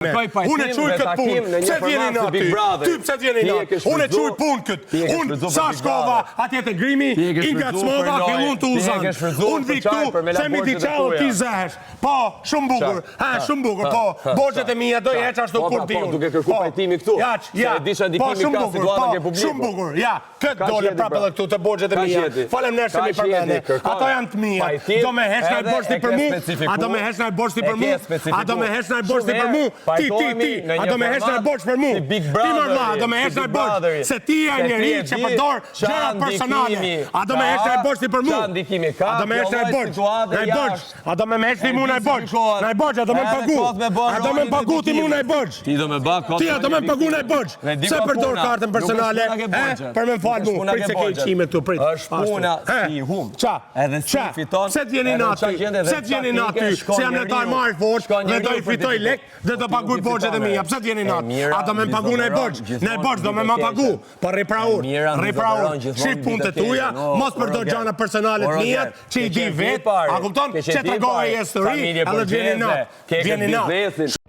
Unë e quj këtë punë, pse t'vjen inat ty? Ty pse t'vjen inat? Unë e quj punë këtë. Unë sa shkova atje te grimi, i ngacmova, fillun të u zanë. Unë vi këtu, themi diçka dhe ti zehesh. Po, shumë bukur, ha, shumë bukur, po, borxhet e mia do i heq ashtu po, kur pra, di po, unë. Duke kërku po, pajtimi këtu. Ja, ja, po, shumë bukur, po, shumë bukur, ja. Këtë dole prapë pra. edhe këtu te borxhet e mia. Faleminderit se m'i përmende. Ato janë të mia. Do me heq naj borxh ti për mu? A do me heq naj borxh ti për mu? A do me heq naj borxh ti për mu? Ti ti ti, a do me heq naj borxh për mu? Ti mor vlla, a do me heq naj borxh? Se ti je njeri që përdor gjëra personale. A do me heq naj borxh ti për mu? A do me heq naj borxh? Naj borxh. A do me më heq ti mu naj borxh? Naj borxh, a do me më pagu? A do me më pagu ti mu naj borxh? Ti do me ba Ti a do me më pagu naj borxh? Pse përdor kartën personale? E, për me më falë mu, prit se ke qime këtu, prit. Është puna si hum. Ça? Edhe si fiton. Pse t'vjen inat ty? Pse t'vjen inat ty? Se jam lojtar marrë fort dhe do i fitoj lek dhe do paguj borxhet e mia. Pse t'vjen inat? A do me më pagu naj borxh? Naj borxh do me më pagu. Po rri pra urë, rri pra urë, shif punët e tuja, mos përdor gjana personale të miat, që i di vetë, a kupton, që tregove je story, edhe të vjen inat, vjen inat.